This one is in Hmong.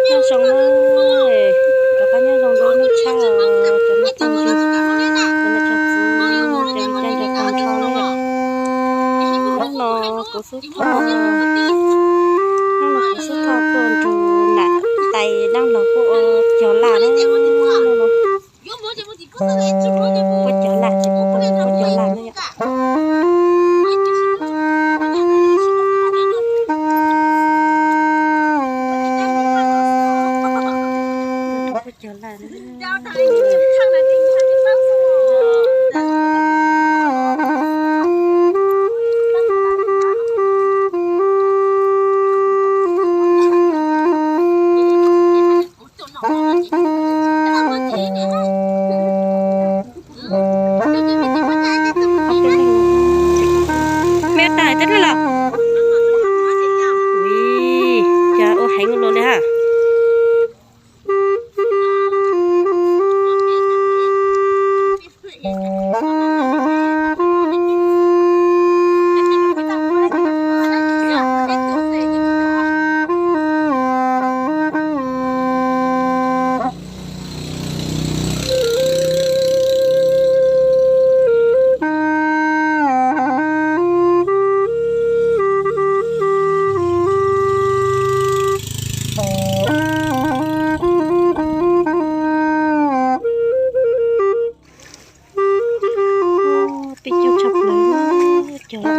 Nyob zoo na, rov qab nyob zoo rau nej tshaj, cov me phooj ywg, cov niam cov txiv, cov ncov tag nrho na yom. Hnub no kuv xub thoj, hnub no kuv xub thoj tuaj nrug nam tais dab laug puab ua cog laj na, hnub no puab cog laj ces kuv tuaj nrug puab cog laj na yom. Tuaj nrug puab cog laj na. Me tais teb laj los, ua cas ua heev ua luaj li ha. Peb caug tshaj plaws, cog laj